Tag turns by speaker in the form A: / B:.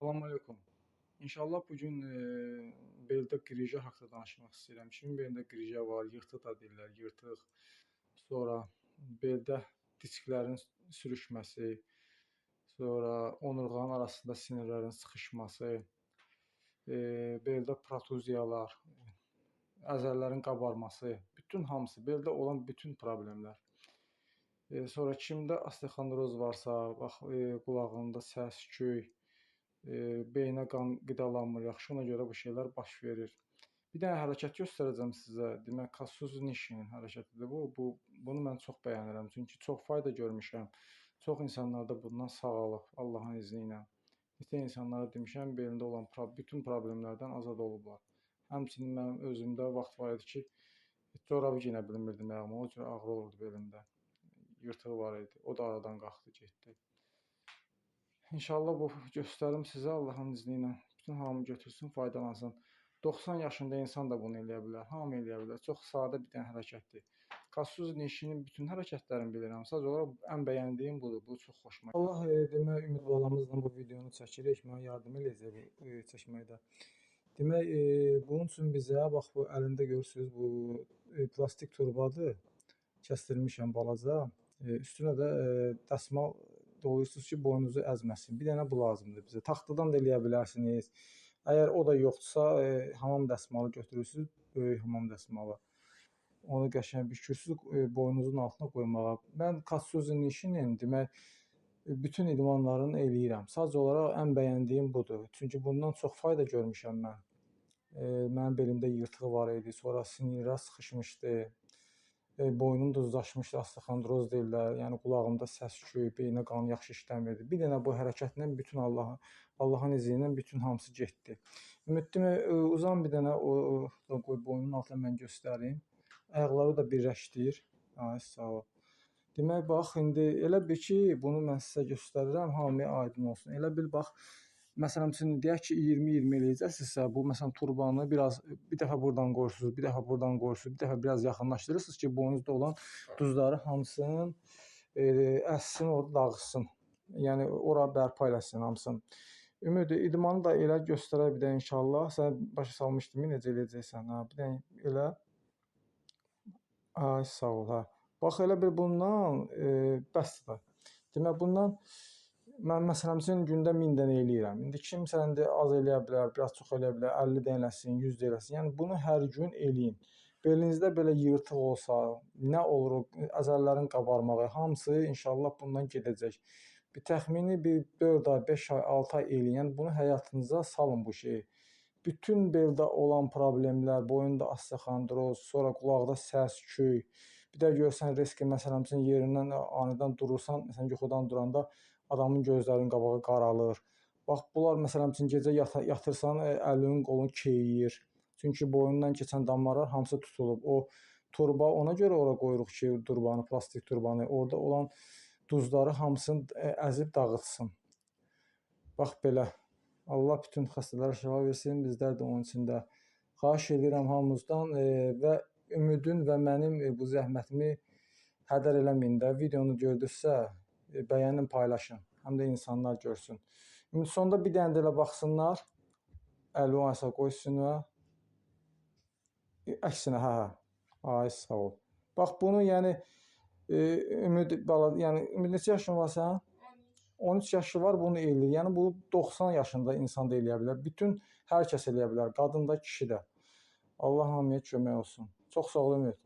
A: Salam əleykum. İnşallah bu gün beldə qrija haqqında danışmaq istəyirəm. Kimin belində qrija var, yırtıq da deyirlər, yırtıq. Sonra beldə disklərin sürüşməsi, sonra onurğanın arasında sinirlərin sıxışması, beldə protuziyalar, əzələlərin qabarması, bütün hamısı, beldə olan bütün problemlər. Sonra kimdə osteoxondroz varsa, bax qulağında səs, küy, beynə qan qidalanmır yaxşı, ona görə bu şeylər baş verir. Bir dənə hərəkət göstərəcəm sizə. Demək, Katsuzi Nishinin hərəkətidir bu. Bunu mən çox bəyənirəm, çünki çox fayda görmüşəm. Çox insanlar da bundan sağalıb Allahın izni ilə. Neçə insanlara demişəm, belində olan bütün problemlərdən azad olublar. Həmçinin mənim özümdə vaxt var idi ki, corabı geyinə bilmirdim ayağıma, o cür ağrı olurdu belimdə. Yırtığı var idi. O da aradan qalxdı, getdi. İnşallah bu göstərim sizə Allahın izni ilə bütün hamı götürsün, faydalansın. 90 yaşında insan da bunu eləyə bilər, hamı eləyə bilər. Çox sadə bir dənə hərəkətdir. Katsuzi Nishinin bütün hərəkətlərini bilirəm. Sadəcə olaraq ən bəyəndiyim budur. Bu çox xoşuma gəldi. Allah demək, Ümid balamızla bu videonu çəkirik. Mənə yardım eləyəcək bu çəkməkdə. Demək, bunun üçün bizə bax bu əlində görürsünüz, bu plastik turbadır. Kəsdirmişəm balaca. Üstünə də dəsmal dolayırsınız ki, boynunuzu əzməsin. Bir dənə bu lazımdır bizə. Taxtadan da eləyə bilərsiniz. Əgər o da yoxdursa, hamam dəsmalı götürürsünüz, böyük hamam dəsmalı. Onu qəşəng bükürsünüz, boynunuzun altına qoymağa. Mən Katsuzi Nishinin demək, bütün idmanlarını eləyirəm. Sadəcə olaraq ən bəyəndiyim budur. Çünki bundan çox fayda görmüşəm mən. Mənim belimdə yırtığı var idi, sonra sinirlər sıxışmışdı. Boynum duzlaşmışdı, osteoxondroz deyirlər. Yəni qulağımda səs küy, beynə qan yaxşı işləmirdi. Bir dənə bu hərəkətlə bütün Allahın izni ilə bütün hamısı getdi. Ümid demək, uzan bir dənə o qoy boynunun altına mən göstərim. Ayaqları da birləşdir. Ay, sağ ol. Demək, bax, indi elə bil ki, bunu mən sizə göstərirəm, hamıya aydın olsun. Elə bil, bax, məsələn üçün deyək ki, 20-20 eləyəcəksinizsə, bu məsələn turbanı biraz bir dəfə buradan qoyursunuz, bir dəfə buradan qoyursunuz, bir dəfə biraz yaxınlaşdırırsınız ki, boynuzda olan duzları hamısını əzsin, orada dağıtsın. Yəni ora bərpa eləsin hamısını. Ümid, idmanı da elə göstərək bir də inşallah. Sən başa salmışdın necə eləyəcəksən? Ha, bir dənə elə. Ay, sağ ol, hə. Bax, elə bir bundan bəsdir. Demək, bundan mən məsələn üçün gündə 1000 dənə eləyirəm. İndi kimsə indi az eləyə bilər, biraz çox eləyə bilər, 50 dənə eləsin, 100 dənə eləsin. Yəni bunu hər gün eləyin. Belinizdə belə yırtıq olsa, nə olur, o əzələlərin qabarmağı, hamısı inşallah bundan gedəcək. Bir təxmini bir 4 ay, 5 ay, 6 ay eləyin. Yəni bunu həyatınıza salın bu şeyi. Bütün beldə olan problemlər, boyunda osteoxondroz, sonra qulaqda səs, küy. Bir də görsən riski, məsələn üçün yerindən anidən durursan, məsələn yuxudan duranda adamın gözlərinin qabağı qaralır. Bax, bunlar məsələn üçün gecə yatırsan, əlin, qolun keyiyir. Çünki boyundan keçən damarlar hamısı tutulub. O turba ona görə ora qoyuruq ki, turbanı, plastik turbanı, orada olan duzları hamısını əzib dağıtsın. Bax belə. Allah bütün xəstələrə şəfa versin, bizlər də onun içində. Xahiş edirəm hamımızdan və Ümidin və mənim bu zəhmətimi hədər eləməyin də. Videonu gördünüzsə, bəyənin, paylaşın. Həm də insanlar görsün. Ümid, sonda bir dənə də elə baxsınlar. Əli o qoy üstünə. Əksinə, hə, hə. Ay, sağ ol. Bax, bunu yəni Ümid, bala, yəni Ümid, neçə yaşın var sənin? 13 yaşı var, bunu eləyir. Yəni bu 90 yaşında insan da eləyə bilər. Bütün hər kəs eləyə bilər. Qadın da, kişi də. Allah hamıya kömək olsun. Çox sağ ol Ümid.